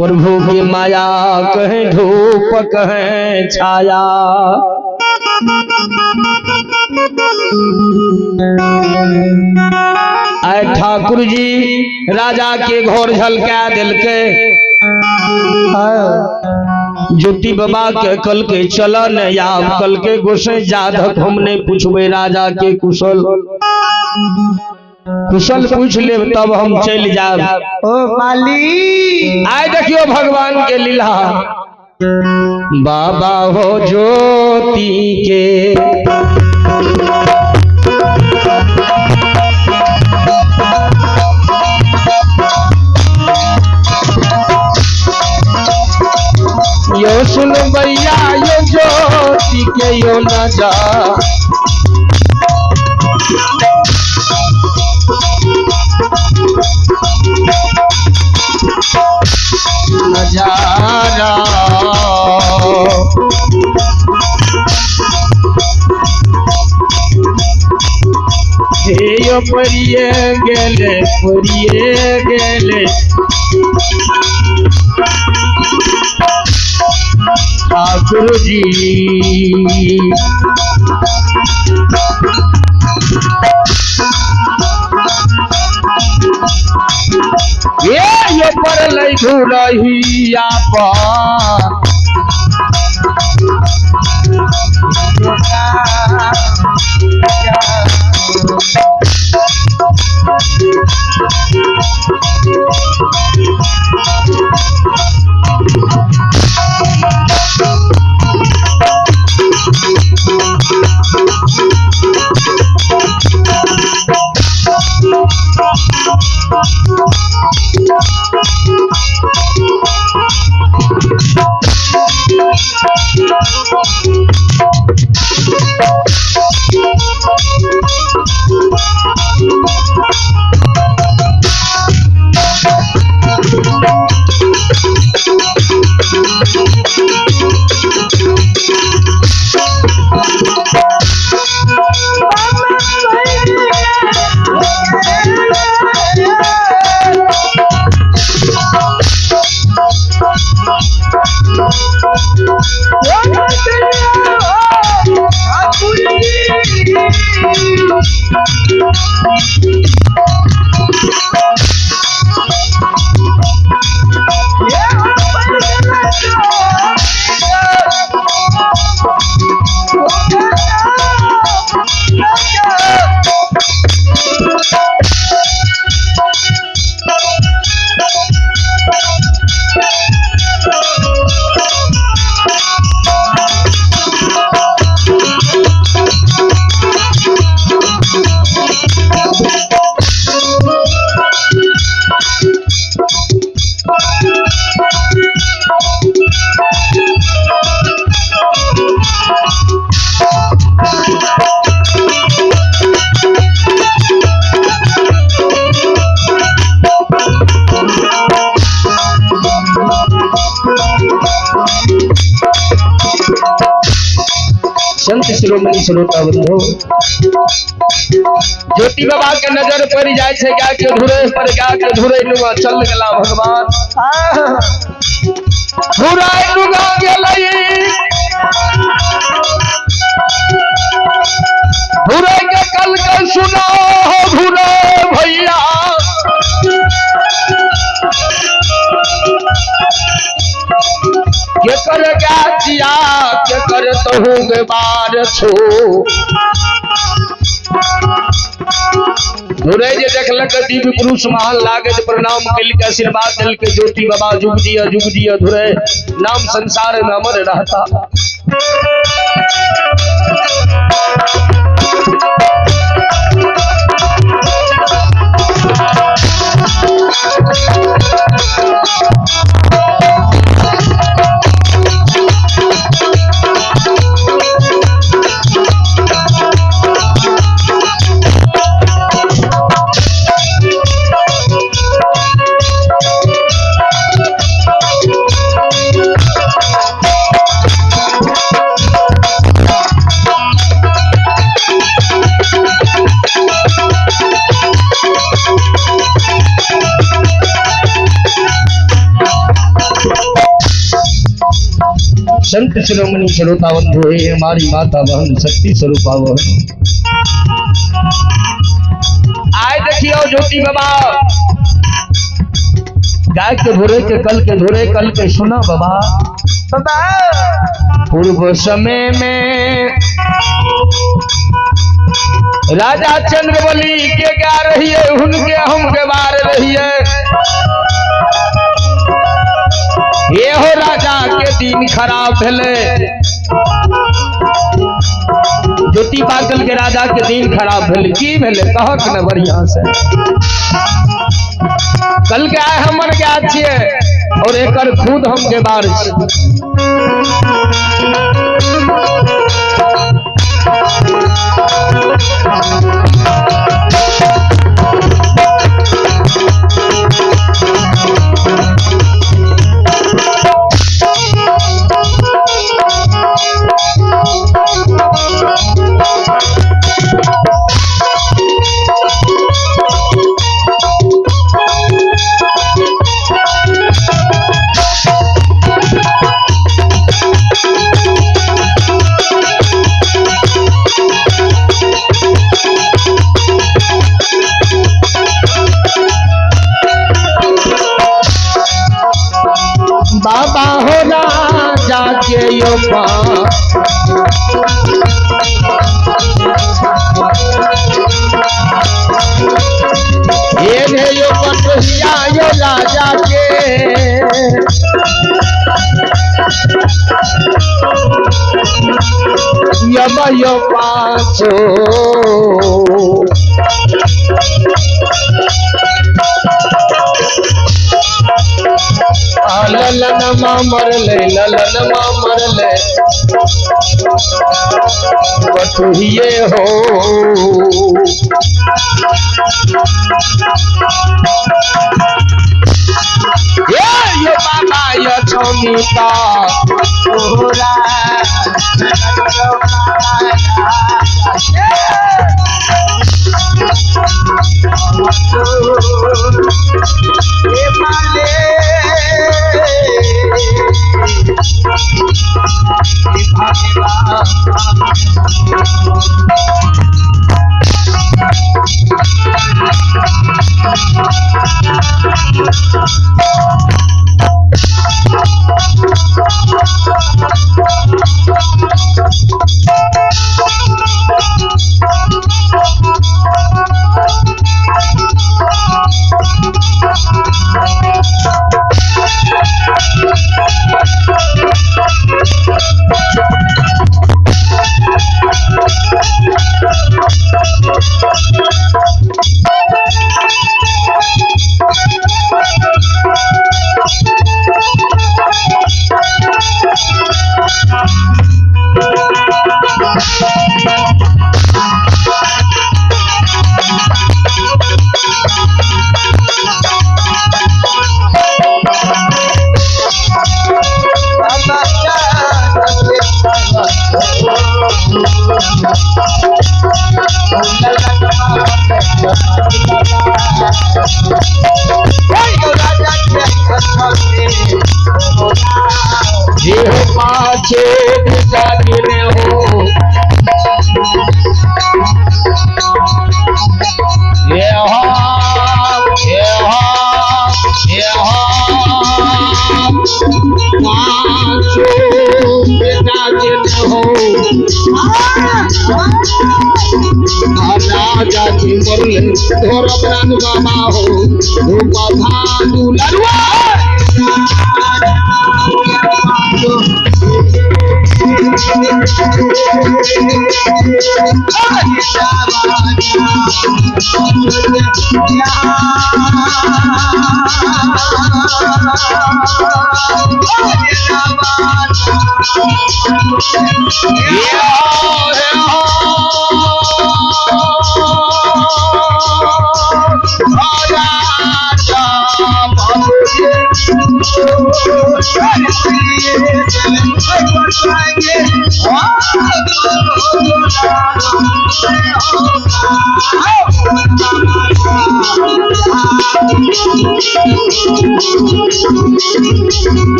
प्रभु की माया कहें धूप कहें छाया। आए ठाकुर जी राजा के घर झलका दिलके। ज्योति बाबा के कल के चलन या कल के गोसे जाधक हमने पूछबे राजा के कुशल कुशल पूछ ले तब हम चल जाब। ओ माली आए देखियो भगवान के लीला। बाबा हो ज्योति के यो सुन भैया यो ज्योति के यो न जा नजारा। हे यो परिये गेले परिये गेले ठाकुर जी। ये यो परलै धुरहिया पर संत शिरोमणि श्रोता बंधु, ज्योति बाबा के नजर पड़ जाए छे क्या के धुरे पर क्या के धुरे नुआ चल गला भगवान धुरे नुआ गेलई धुरे के कल के सुना हो धुरे भैया के कर गाचिया के कर तहु के बार छो। धुरे जे देखलक दिव्य पुरुष महान लागे प्रणाम कल के आशीर्वाद दिल के ज्योति बाबा जुग जिया धुरे नाम संसार में अमर रहता। संत शिरोमणि श्रोता बंधु, हे हमारी माता बहन शक्ति स्वरूपा बहन, आए देखियो ज्योति बाबा गाय के भोरे के कल के धोरे कल के सुना बाबा। बाबा पूर्व समय में राजा चंद्रबली के गा रहिए, उनके हम गवार रहिए। ये हो राजा के दिन खराब भेले, ज्योति पागल के राजा के दिन खराब भेले। की भेले कहक न बढ़िया से। कल के आए हमर गाय छिए और एकर खुद हम गवार छी। बाबा हो राजा के यो ये रे यो पटोहिया यो राजा के, यब यो पाँचो ललन मरले, ललन मरले बटुहिए हो। ये यो बाबा यो छमिता तोरा माले जे हो पाछे दिशा हो, ये हो ये हो ये हो पाछो बेटा जिन हो। राजा की मरले धोर प्राण बाबा हो, धूप भानु लड़ुआ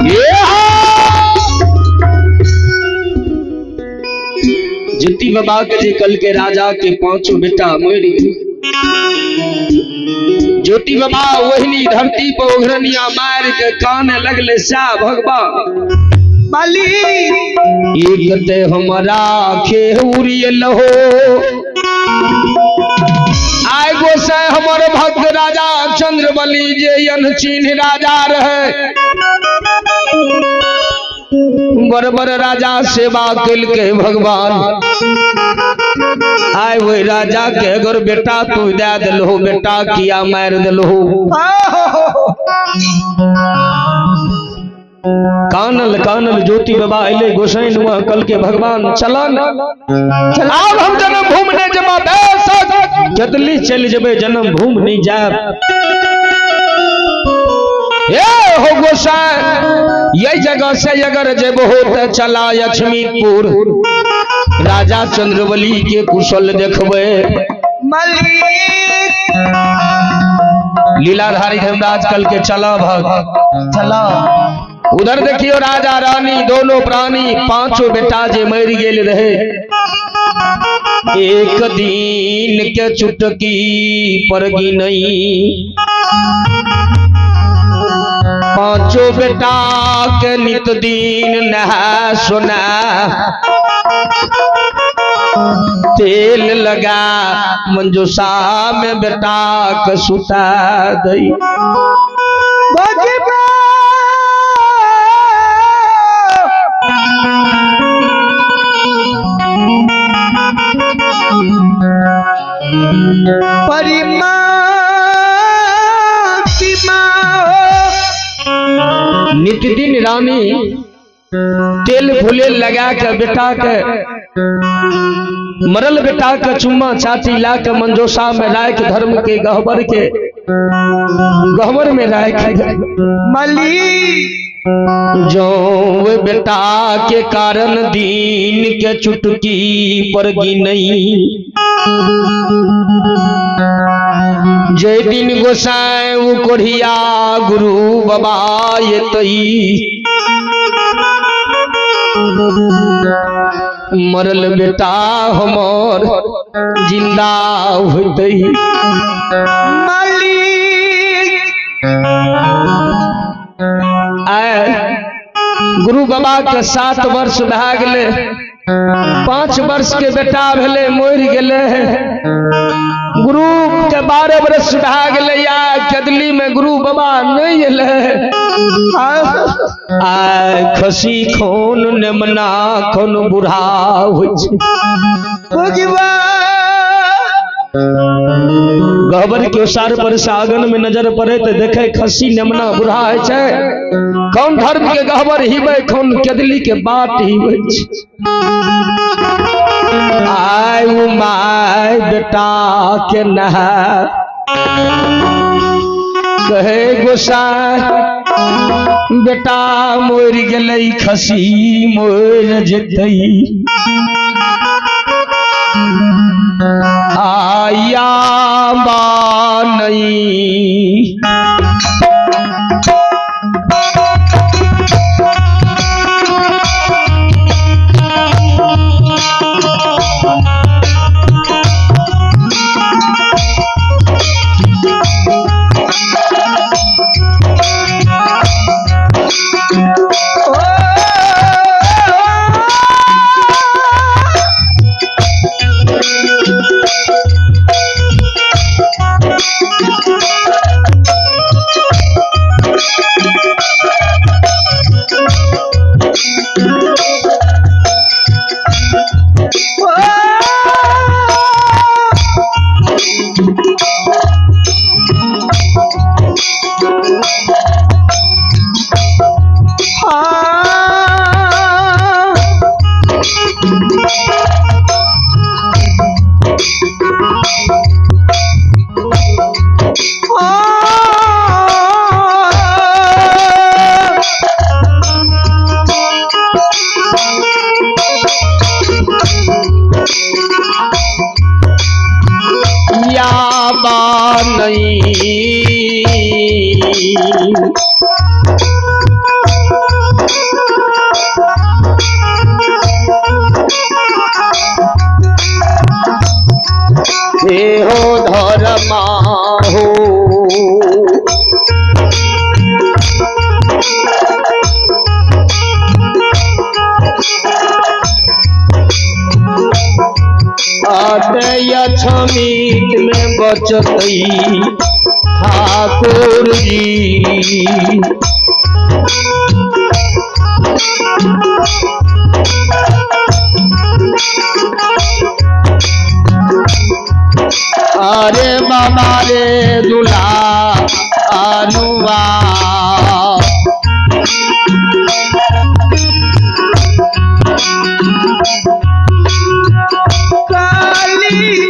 ये हा! ज्योति बाबा के जे कल के राजा के पांचों बेटा मरि गेल। ज्योति बाबा ओहनी धरती पर ओघरनिया मार के काने लगले सा भगवान बलि एक ते हमरा खेउरियल हो आय गोसाई हमर भक्त राजा चंद्रबली जे यन चिन्ह राजा रहे बड़ बड़ राजा सेवा केलकै भगवान। आय वही राजा के अगर बेटा तू दे दिलहो, बेटा किया मार दिलहो। कानल कानल ज्योति बाबा अले गोसाई नुआ कल के भगवान चलन आब हम जन्म भूमि नहीं जमा बेसक जतली चल जबे जन्म भूमि नहीं जाब। हे हो गोसाई यही जगह से अगर जब हो त चला लक्ष्मीपुर राजा चंद्रबली के कुशल देखबे। मलिक लीलाधारी धर्मराज कल के चला भग चला। उधर देखियो राजा रानी दोनों प्राणी पांचों बेटा जे मर गेल रहे। एक दिन के चुटकी पर गिनई पांचों बेटा के नित दिन नहा सोना तेल लगा मंजूषा में बेटा के सुता दई। नित दिन रानी तेल फुले लगा के बेटा के मरल बेटा के चुम्मा चाची ला के मंजोषा में राख धर्म के गहबर के गहबर में राख मली जो बेटा के कारण दीन के चुटकी पर गिनई। जय दिन गोसाई उ कोढ़िया गुरु बाबा ये मरल बेटा हमर जिंदा होतई। आए गुरु बाबा के 7 वर्ष भए गेलै, 5 वर्ष के बेटा भेलै मरि गेलै। गुरु के 12 वर्ष भए गेलै या कदली में गुरु बाबा नहीं एलै। आय खसी खून नेमना खून बूढ़ा होइ छै। गहबर के ओसार पर से आंगन में नजर पड़े तो देखे खसी नेमना बूढ़ा होइ छै। कौन धर्म के गहबर हिबै कौन कदली के बाट हिबै छै। आय उ my बेटा के नहा कहे गोसाई बेटा मरि गेलै खसी मरि जेतै। आया बानई नहीं। हे हो धर्मा हो अक्षमित में बचतई ठाकुर जी। अरे बाबा रे दुला अनुवा काली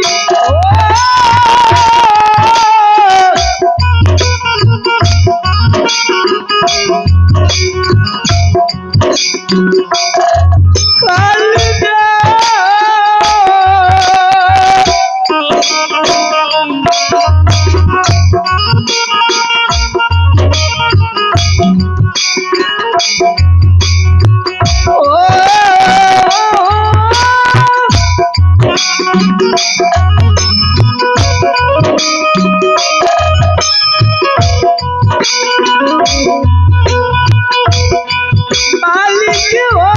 मालिक हो।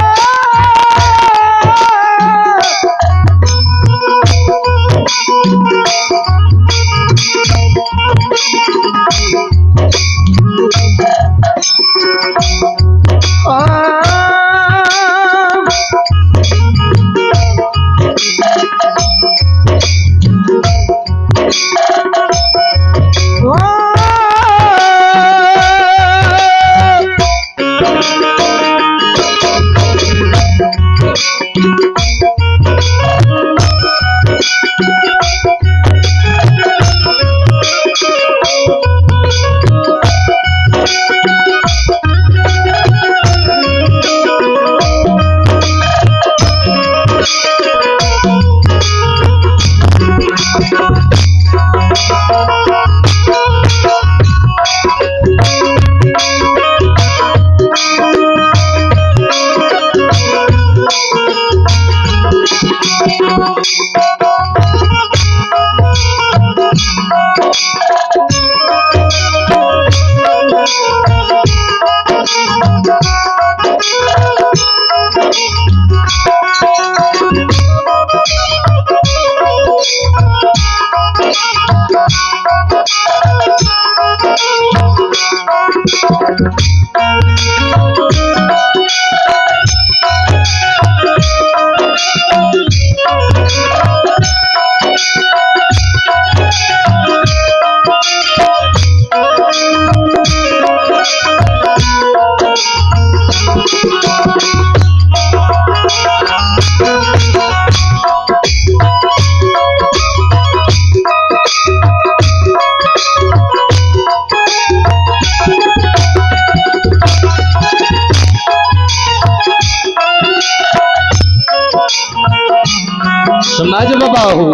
समाज बाबा हो।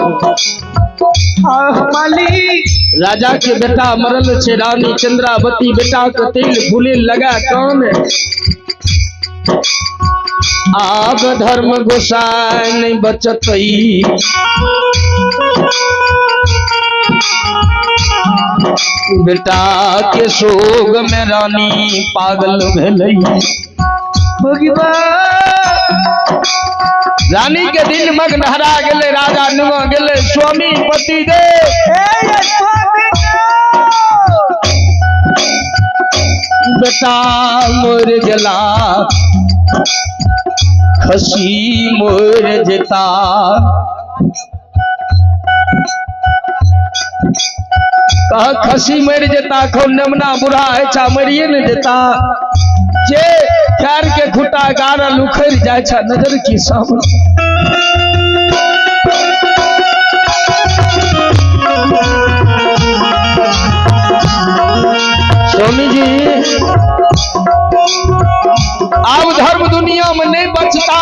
मालिक राजा के बेटा मरल छे, रानी चंद्रावती बेटा के तेल फूले लगा कान। आब धर्म गोसाई नहीं बचतई, बेटा के शोक में रानी पागल भेलई। रानी के दिल मग्न हरा गेले, राजा नुआ गेले स्वामी पति दे। बेटा मर गेला खसी मर जेता, कह खसी मर जेता खो नेमना बुढ़ा है छा मरिए न जेता। जे खैर के खुटा गारल उखड़ जाय छा नजर की सामने। स्वामी जी आब धर्म दुनिया में नहीं बचता।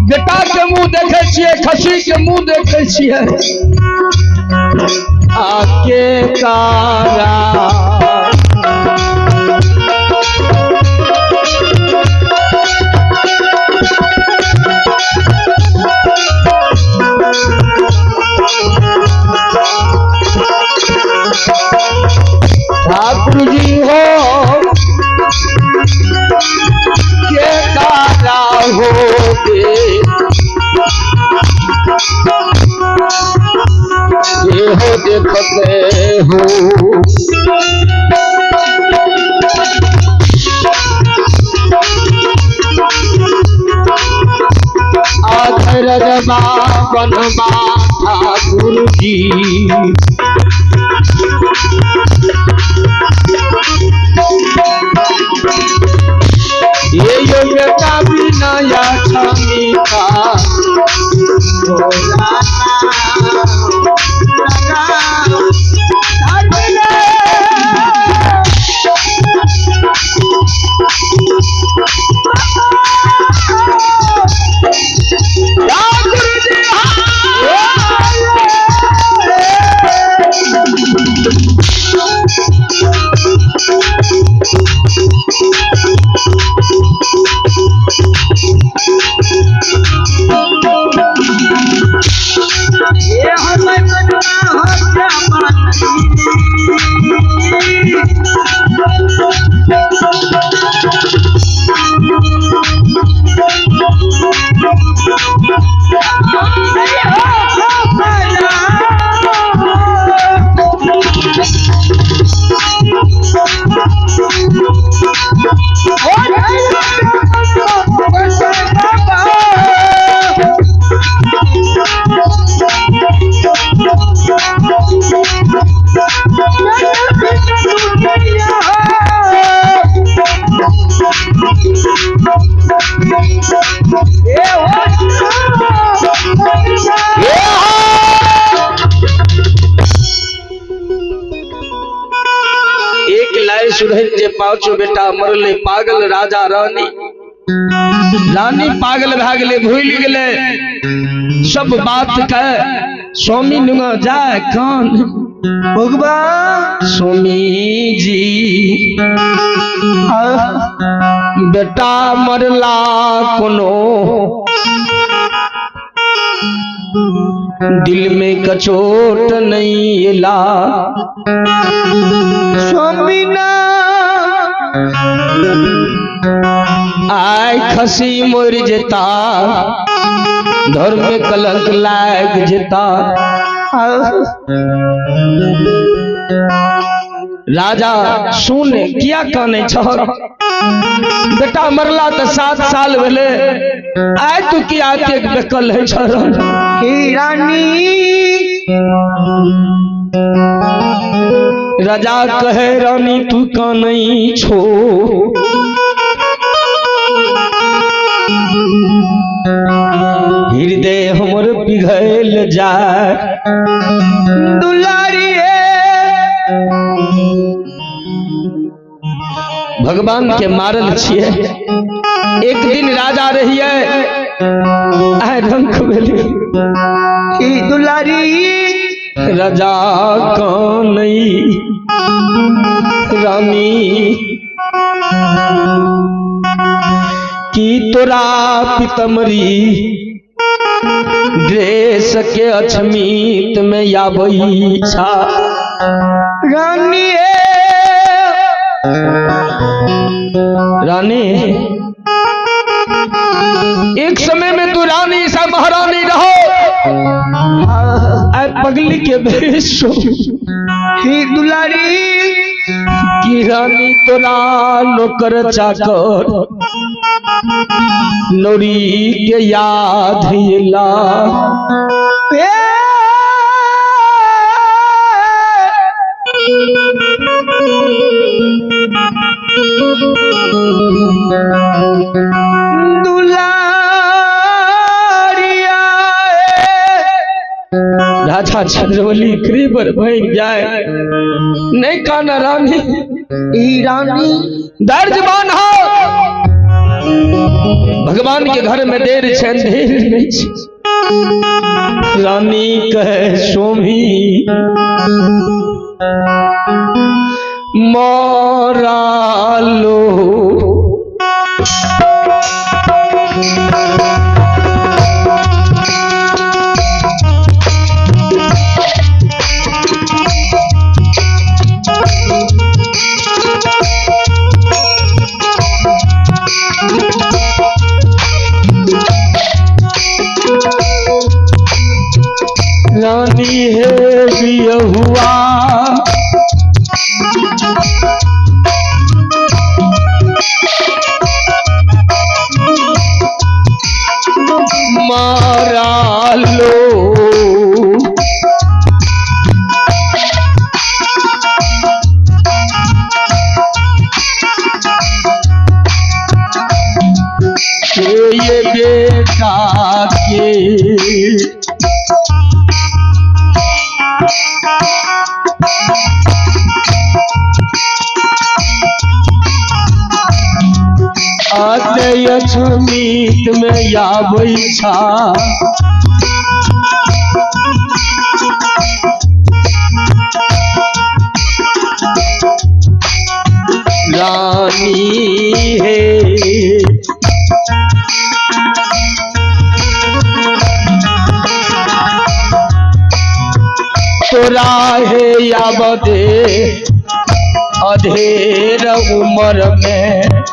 बेटा के मुंह देखे छिए, खसी के मुंह देखे छिए। आके कारा ठाकुर जी हो के कारा हो गे ये हो देखते हो। आधर बनवा ठाकुर जी ये योग्यता बिना या क्षमिता ठाकुर जी ये हमें बनवा हो एक लाय सुरहित जे पांचो बेटा मरले पागल राजा रानी रानी पागल भए गेलै, भूलि गेलै सब बात के। स्वामी नुंगा जाय कान भगवान स्वामी जी बेटा मरला कोनो दिल में कचोट नहीं एला। स्वामी ना आय खसी मर जेता धर्म में कलंक लाग जेता। राजा सुन किया काने छह, बेटा मरला तो 7 साल भेले, आय तू किया के बेकल है छह। ही रानी राजा कहे रानी तू कानै छो, हृदय हमर पिघल जाय। दुलारी भगवान के मारल छिए। एक दिन राजा रहिए आय रंग भेले ही दुलारी राजा कानै रानी की तोरा पितमरी ड्रेस के अछमीत में आबई छा। रानी रानी एक समय में तू रानी सा महारानी रहो, आय पगली के भेष ही दुलारी की रानी तोरा नौकर चाकर नौरी के याद ला। दुलारिया राजा चंद्रवली क्रीबर बन जाए नहीं काना रानी ई रानी दर्ज बान हो। भगवान के घर में देर छै अंधेर नहीं छै। रानी कहे सोमी मोरा लो रानी है बियहुआ मारा लो ये बेटा के अछमीत में आबै छा रानी है तोरा है याबदे अधेर उम्र में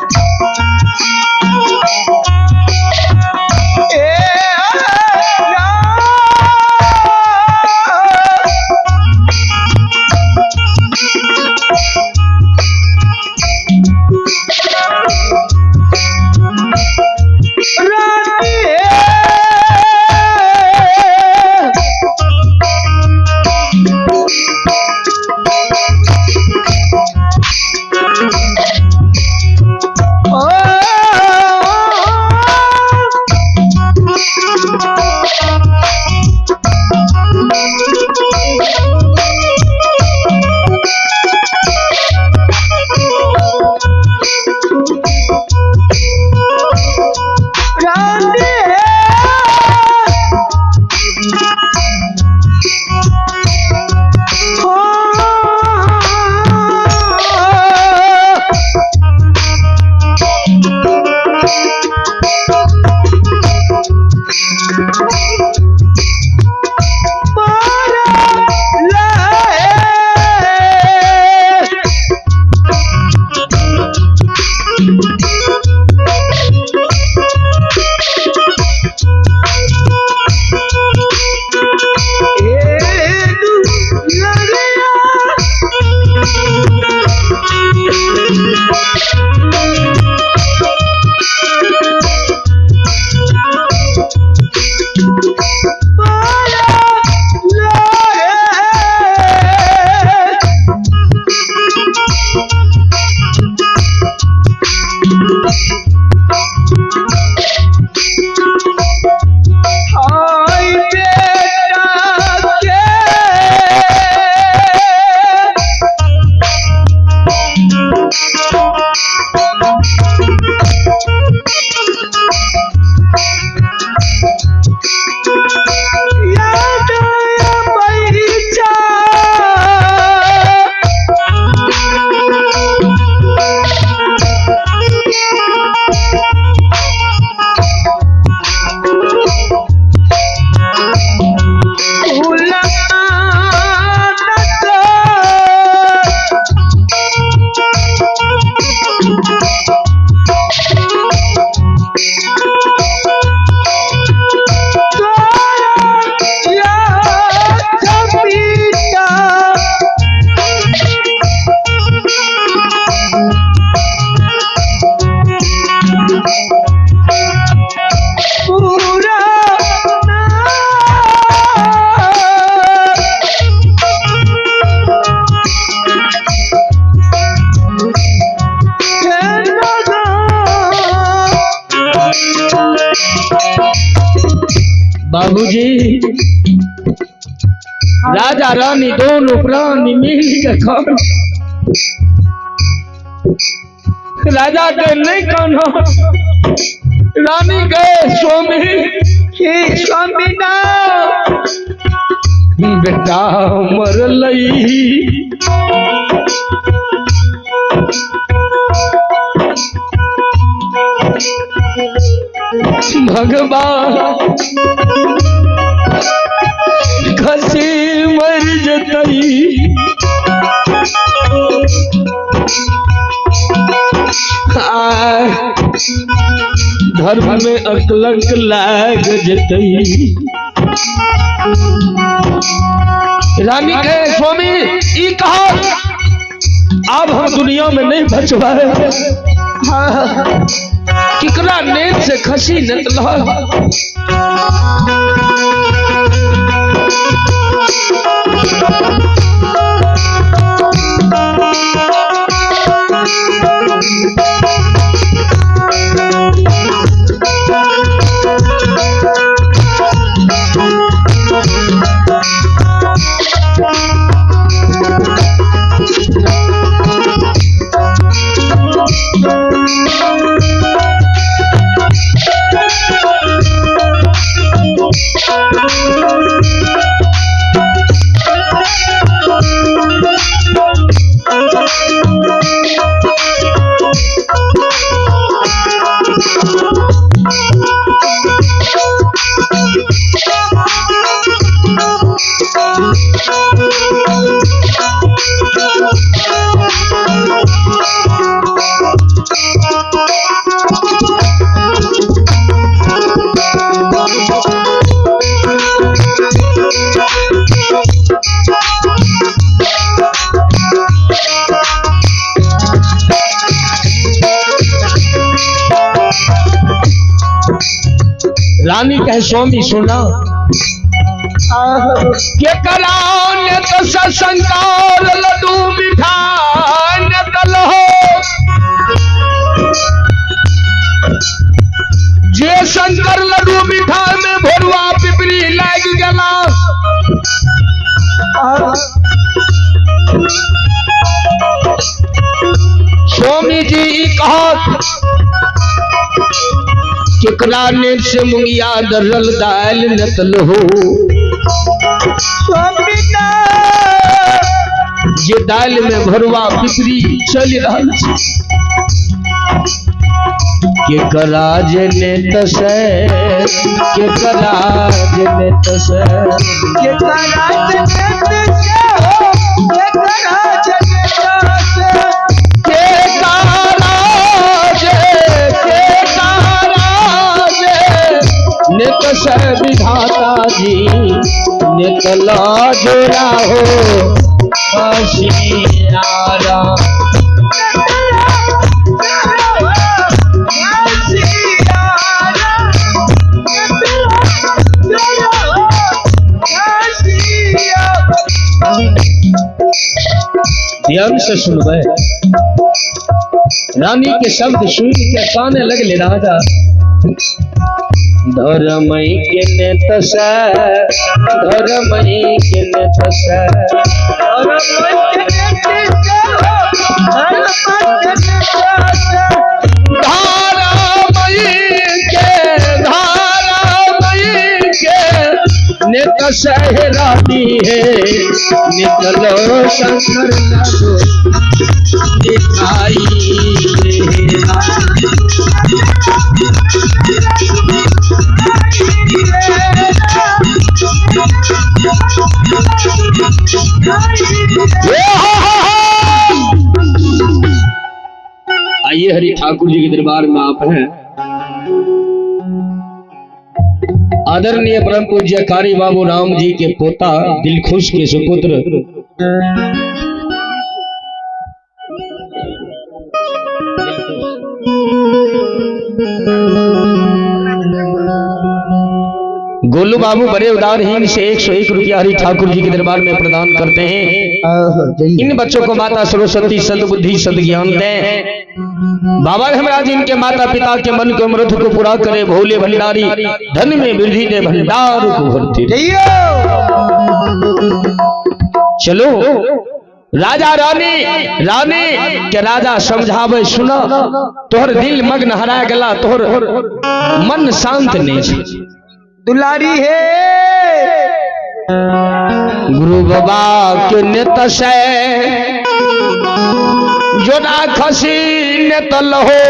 बाबूजी राजा रानी दोनों प्राणी मिल के खान राजा के नहीं काना, रानी गए स्वामी हे स्वामी ना। बेटा मरलई भगवान खसी मर जतई। धर्म में अकलंक लाग जतई। रानी के स्वामी ई कहा अब हम दुनिया में नहीं बचवाए। किकरा नेत से खसी नतला। रानी कहे स्वामी सुना के कराओ ने तो सत्संकार लड्डू मिठाई ने हो जे शंकर लड्डू मिठाई में भोरुआ पिपरी लाग गला। स्वामी जी कहा केकरा ने से मुंगिया दरल दाल नतल हो जे दाल में भरुआ पिपरी चल रहल छै। केकरा जे नेत से केकरा जे नेत से केकरा जे नेत से हो केकरा जे नेत से नित से विधाता जी निकला जोड़ा हो हसियारा। ध्यान से सुनबे रानी के शब्द सुन के काने लगले राजा। धर्मई के नेत से धर्मई के नेत से धारामयी के नेत से रानी है निकलो शंकर लगो दिखाई। आइए हरि ठाकुर जी के दरबार में आप हैं। आदरणीय परम पूज्य कारी बाबू राम जी के पोता दिलखुश के सुपुत्र गोलू बाबू बड़े उदारहीन से 101 रुपया हरि ठाकुर जी के दरबार में प्रदान करते हैं। इन बच्चों को माता सरस्वती सद्बुद्धि सद्ज्ञान दें। बाबा महाराज इनके माता पिता के मन के अमृत को पूरा करे। भोले भंडारी धन में वृद्धि दे भंडार को भरती। चलो राजा रानी रानी के राजा समझावे सुना तोहर दिल मग्न हरा गला तोहर मन शांत नहीं। दुलारी हे। गुरु बाबा के नेत से जोड़ा खसी नेत लहो,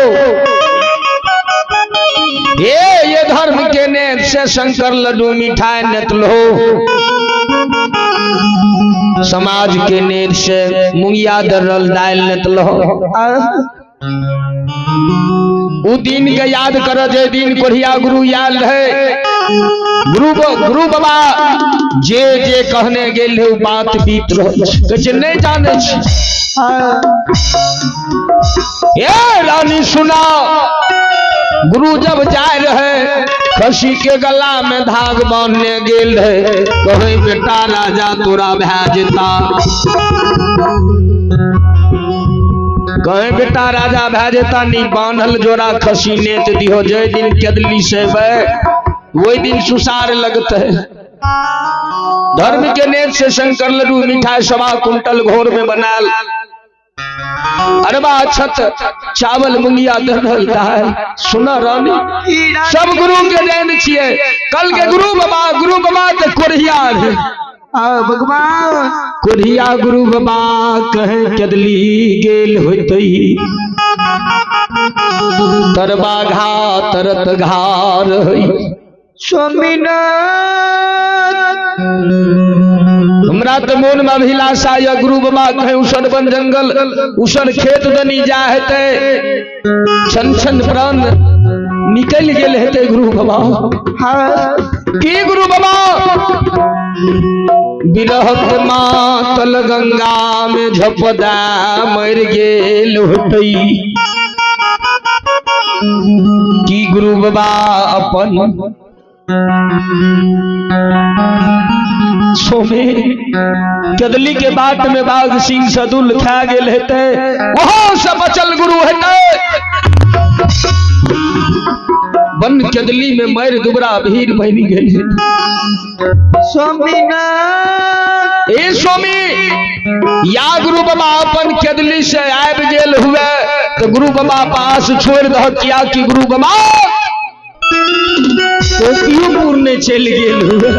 हे ये धर्म के नेत से शंकर लड्डू मिठाई नेत लहो, समाज के नेत से मुंगिया दरल दाल नेत लहो। उ दिन के याद कर जे दिन कोढ़िया गुरु याद रहे। गुरु गुरु बाबा जे जे कहने गेल रहे उ बात बीत रहल छै, कहै छै नहि जानै छी। ए रानी सुना, गुरु जब जाय रहे खसी के गला में धाग बांधने गेल रहे, कहे बेटा राजा तोरा भए जेता, कहे बेटा राजा भए जेता, नी बांधल जोड़ा खसी नेत दिहो, जे दिन केदली से वही दिन सुसार लगते है। धर्म के नेत से शंकर लड्डू मिठाई 1.25 कुंटल घोर में बनाल, अरबा छत चावल मुंगिया दरल दाल। सुना रानी, सब गुरु के देन छिए। कल के गुरु बाबा, गुरु बाबा ते कोढ़िया रे। भगवान कोढ़िया गुरु बाबा कहे केदली गेल होतई, तरबा घा तरत घार होई। स्वामीनाथ हमरा तो मोन में अभिलाषा या गुरु बाबा कहे उसर बन जंगल उसर खेत दनी जा हेते, छन छन प्राण निकल गेल हेते गुरु बाबा। हाँ। की गुरु बाबा बिरहत मातल गंगा में झपदा मर गेल होतई, की गुरु बाबा अपन सोमे कदली के बाट में बाघ सिंह सदुल खा गेल हेते, वहां से बचल गुरु हेते। वन कदली में मर दुबरा भीड़ बनी गेल हेते। स्वामीनाथ ए स्वामी या गुरु बाबा अपन कदली से आबि गेल हुए तो गुरु बाबा पास छोड़ दह, किया कि गुरु बाबा टोपियोपुर ने चल गेल हुए।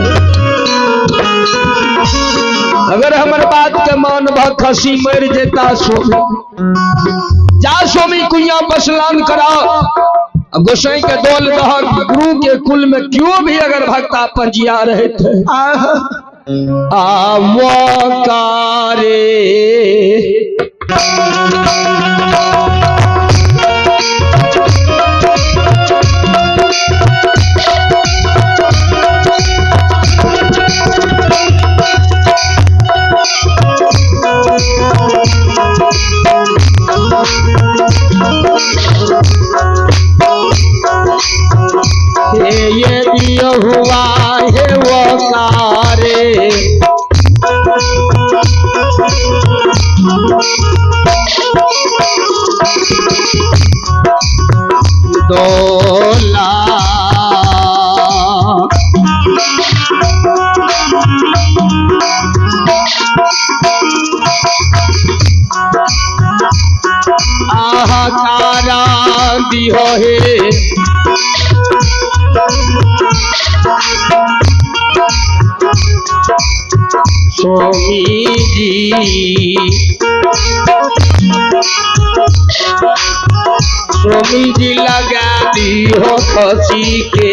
अगर हमर बात के मान भ खसी मर जेता स्वामी, जा स्वामी कुइया बसलान कराओ, गोसाई के दौल दहक गुरु के कुल में क्यों भी अगर भक्ता पंजिया रहे थे। आवकारे ये दिया हुआ है वो कारे, दोला आहाकारा दिहो हे, स्वामी जी स्वामी जी लगा दिहो खसी के।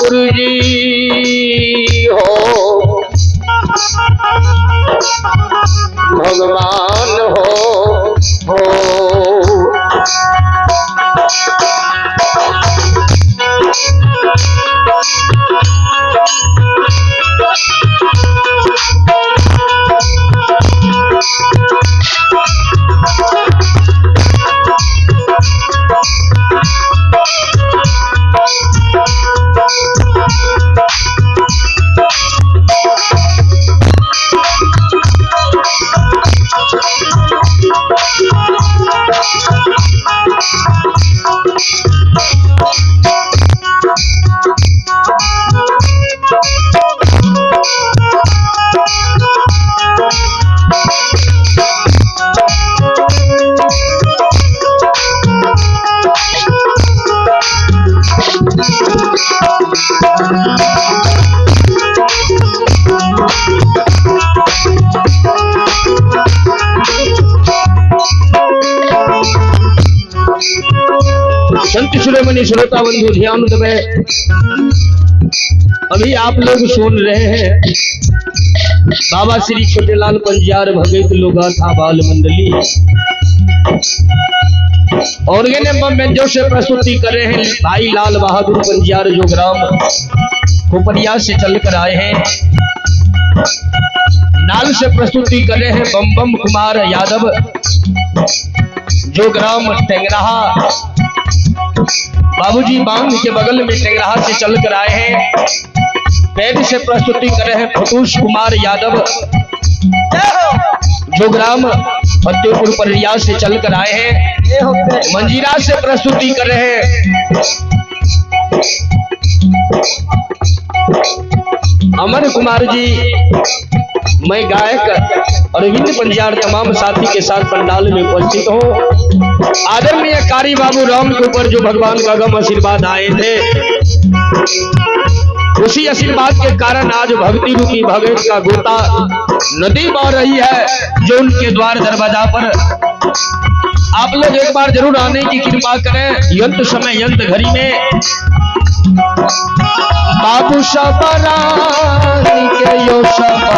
ठाकुर जी हो, भगवान हो हो। संत शिरोमणि श्रोता बंधु ध्यान देवे, अभी आप लोग सुन रहे हैं बाबा श्री छोटेलाल पंजियार भगत लोगाथा बाल मंडली और व्यंजों से प्रस्तुति कर रहे हैं भाई लाल बहादुर पंजियार जो ग्राम कोपरिया से चलकर आए हैं। नाल से प्रस्तुति कर रहे हैं बम बम कुमार यादव जो ग्राम टेंगराहा बाबूजी बांध के बगल में टेंगराहा से चलकर आए हैं। पैर से प्रस्तुति कर रहे हैं फतूश कुमार यादव जो ग्राम फतेहपुर परिया से चलकर आए हैं। मंजीरा से प्रस्तुति कर रहे हैं अमर कुमार जी। मैं गायक अरविंद पंजियार तमाम साथी के साथ पंडाल में उपस्थित हूँ। आदरणीय कारी बाबू राम के ऊपर जो भगवान का गम आशीर्वाद आए थे, उसी आशीर्वाद के कारण आज भक्ति रूपी भगत का गोता नदी बह रही है जो उनके द्वार दरवाजा पर। आप लोग एक बार जरूर आने की कृपा करें। यंत्र समय यंत्र घड़ी में बाबू सबरानी के यो सबा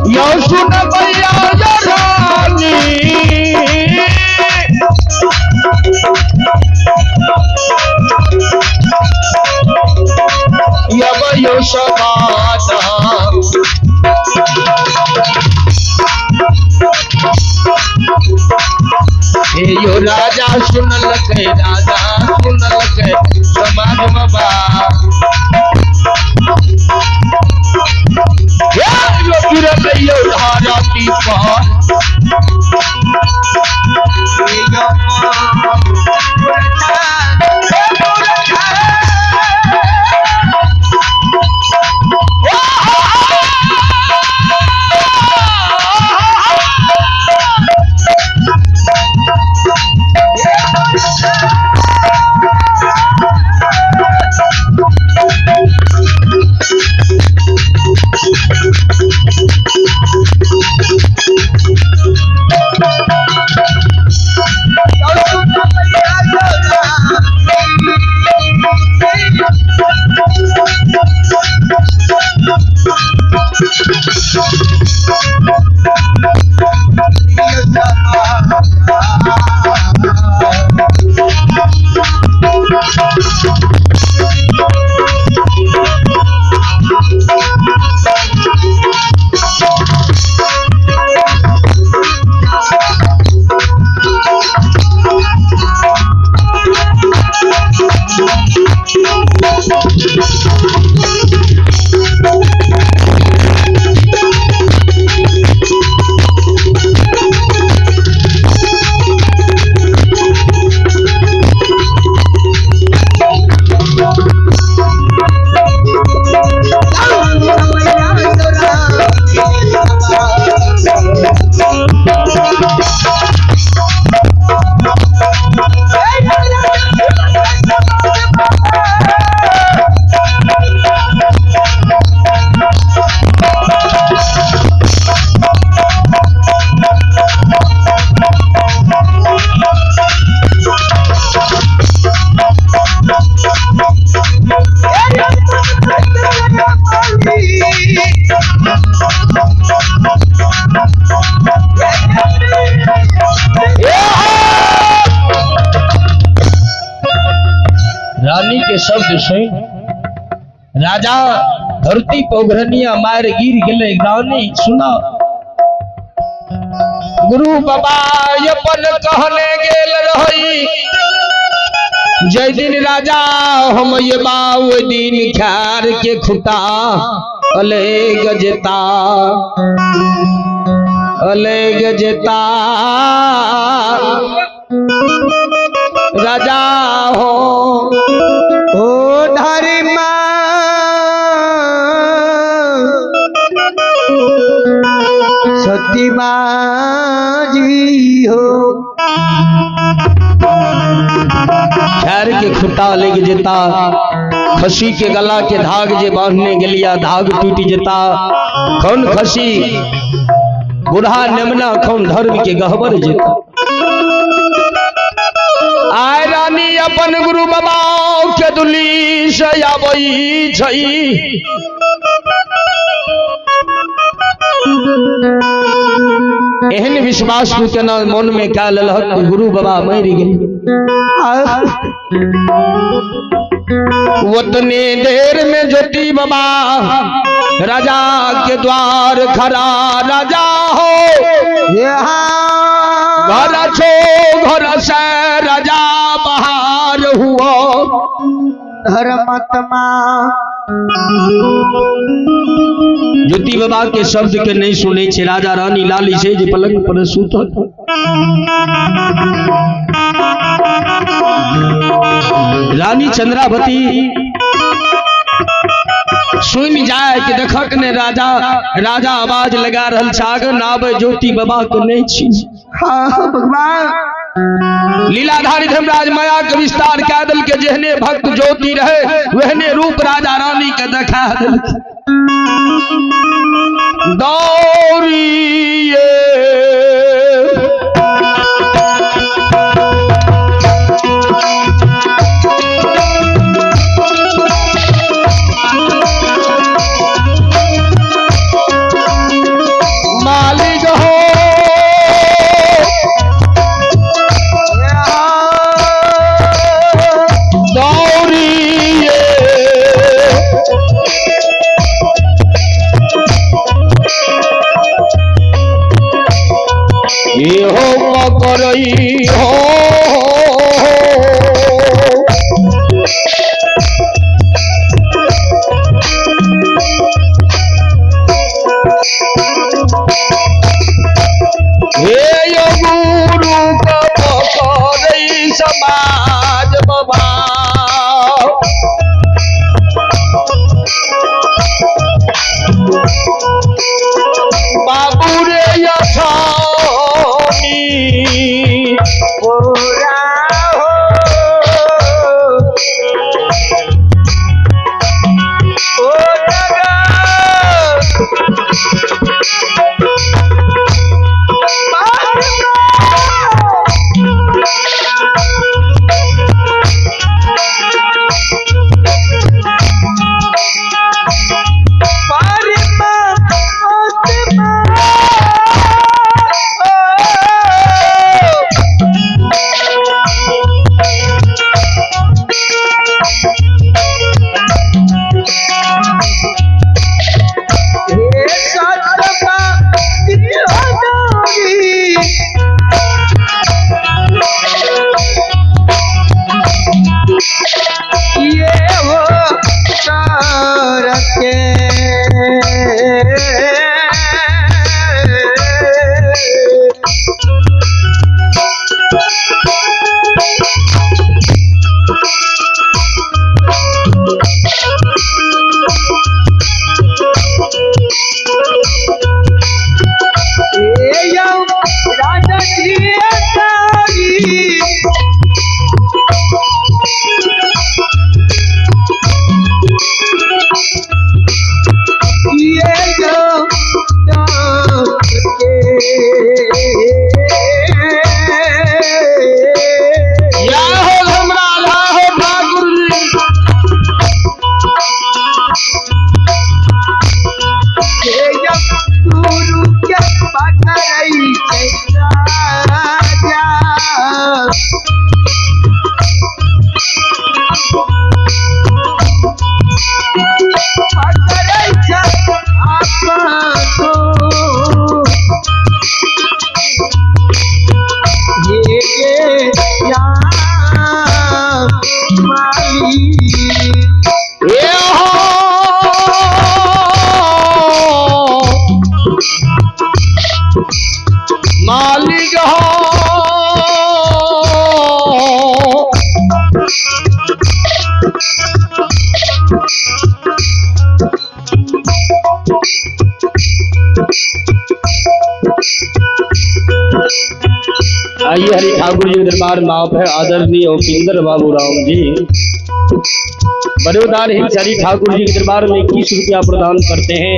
यो सुन भैया रानी, यो शबाना यो राजा सुनलक, राजा सुनलक समाज बाबा यो गिरल यो धारा पर। शब्द सुन राजा धरती पर उघरनिया मार गिर गेलै। रानी सुना, गुरु बाबा अपन कहने गेल रही, जय दिन राजा हम ये बाऊ दिन ख्यार के खुटा अले गजता अले गजता राजा हो। ओ धर्मा सती जी हो। खैर के खुटा लग जेता, खसी के गला के धाग जे बांधने गेलिया धाग टूट जेता। कौन खसी बूढ़ा नेमना कौन धर्म के गहबर जेता। आय रानी अपन गुरु बाबा के दुली से आबई छई। एहन विश्वास तू केना मन में कए लेलहक कि गुरु बाबा मरि गेल। उतने देर में ज्योति बाबा राजा के द्वार खड़ा। राजा हो घर छो घर से राजा बाहर हुआ। धर्मात्मा ज्योति बाबा के शब्द के नहीं सुने छे राजा रानी लाली छे जे पलंग पर सुतल। रानी चंद्रावती सुन जाए कि देखक ने राजा राजा आवाज लगा रहल छे, आगन आबे ज्योति बाबा के नहीं छी। हाँ भगवान लीलाधारी धर्मराज माया के विस्तार कह दल के जेहने भक्त ज्योति रहे वहने रूप राजा रानी के देखा दल। दौड़िए मालिक हो दौड़िए इहो पकड़ई हो। हे यो गुरु के पकड़ई समाज बाबा। बाबू रे यथानी पूरा हो ओ जगा मालिक हो। आइए हरि ठाकुर जी के दरबार में आप है आदरणीय उपेंद्र बाबू राम जी बड़े उदार ही हरि ठाकुर जी के दरबार में 21 रुपया प्रदान करते हैं।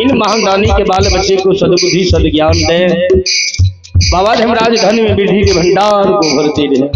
इन महान दानी के बाल बच्चे को सद्बुद्धि सद्ज्ञान दे, बाबा धर्मराज धन में वृद्धि के भंडार को भरते रहे।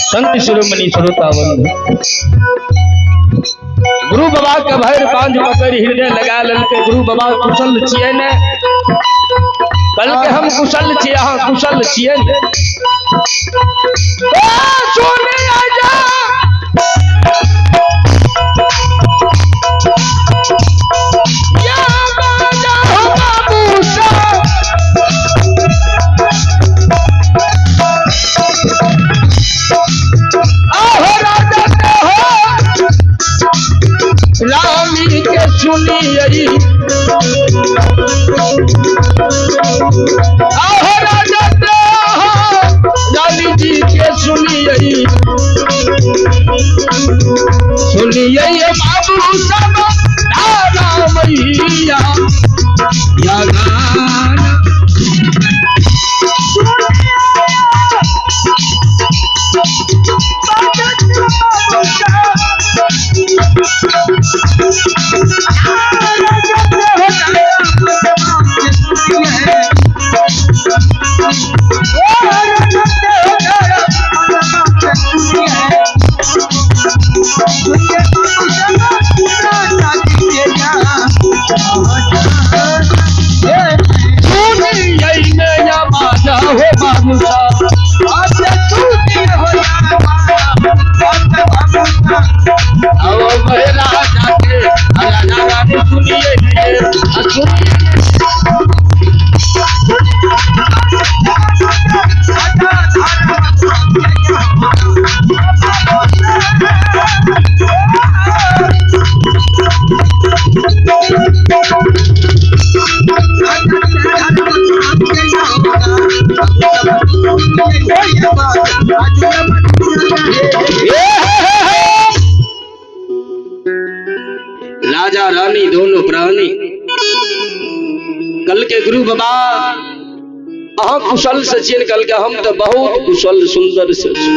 संत शिरोमणि श्रोता बंधु, गुरु बाबा के भैर बांझ पकड़ हृदय लगा ललके। गुरु बाबा कुशल छियै ने? कल के हम कुशल छियै, अहाँ कुशल छियै ने? ओ सुने आजा या बाजा हो बाबू सा, रानी के सुनियई, आहो राजा रानी जी के सुनियई, सुनियई बाबू सब दादा मैया या गाना। राजा रानी दोनों प्राणी कल के गुरु बाबा अहाँ कुशल से छियन? कल के हम तो बहुत कुशल सुंदर से छी।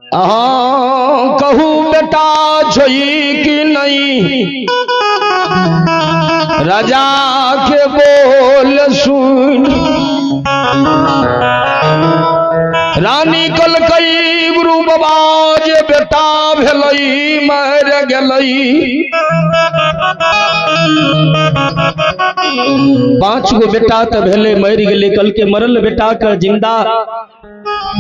अहाँ कहू बेटा छोई कि नहीं? राजा के बोल सुन रानी कहलकै गुरु बाबा जे बेटा भेलै मरि गेलै। 5 गो बेटा तऽ भेलै मरि गेलै। कहलकै मरल बेटा के जिंदा,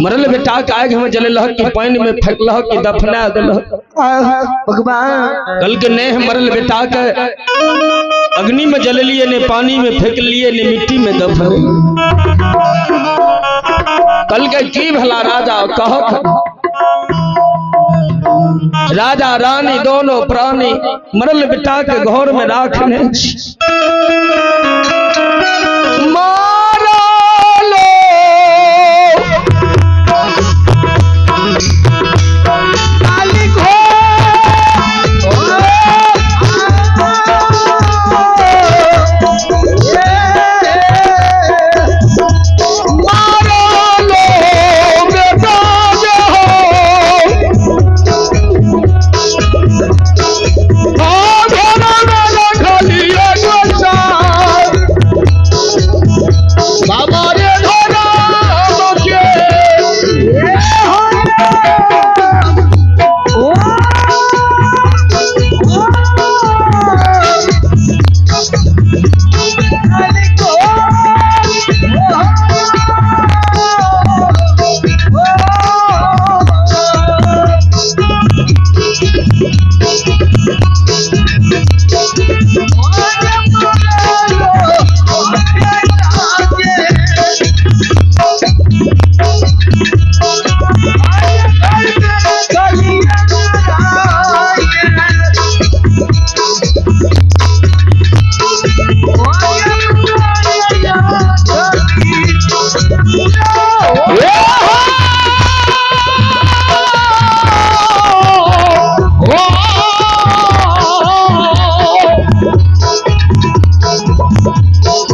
मरल बेटा के आगि में जलेलहक कि पानि में फेंकलहक कि दफना देलहक? भगवान कहलकै नहीं, मरल बेटा के अग्नि में जलेलिए, ने पानी में फेंकलिए, ने मिट्टी में दफने। कहलकै की भला राजा कहक? राजा रानी दोनों प्राणी मरल बेटा के घर में राखने मारलो मालिक हो। मारलो बेटा जे हो, घर में रखलिए गोसाई। बाबा रे धरम के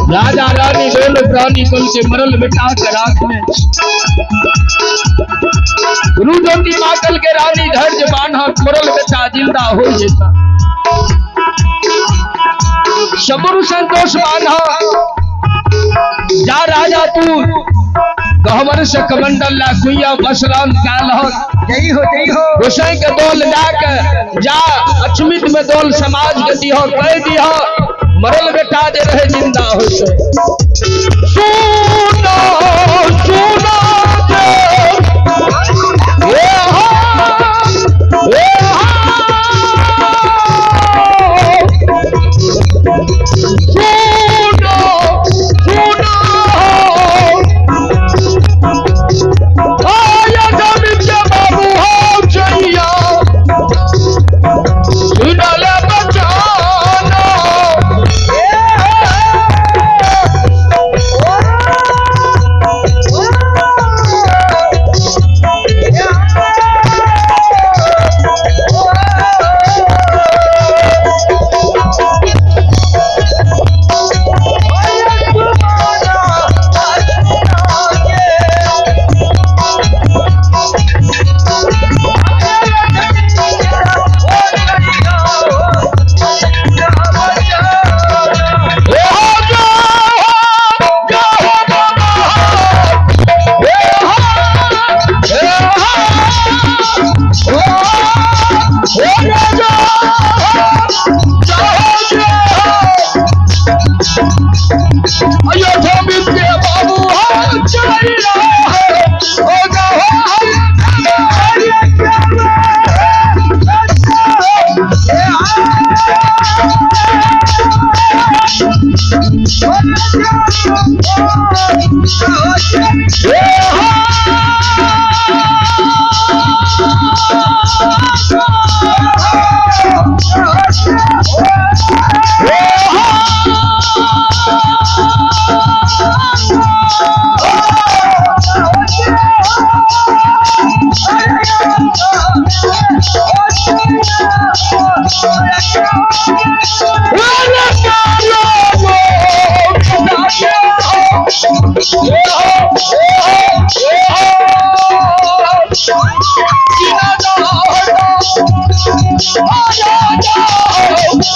राजा रानी दोनों प्राणी कुल के मरल बेटा के राखने। गुरु ज्योति मातल के रानी धैर्य बान्हा, मरल बेटा जिंदा हो जेता। सबुर संतोष बान्हा, जा राजा तू गहवर से कमंडल ला कुइया बसराम कालहक। जय हो जय हो। गोसाई के दौल जाके जा अचमित में दौल समाज के दिहो, कह दिहो मरल बेटा जे रहे जिंदा हो से। सुनो सुनो जे ए हो ए हो, सुनो सुनो आया जमीन के बाबू हो जइया, सुनल बचाना। ए हो जो जो हो बाबा ए हो ए हो ओ ओ राजा जो जो अयोध्या के बाबू हो जइया ओ जो ए हो ए हो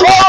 Oh,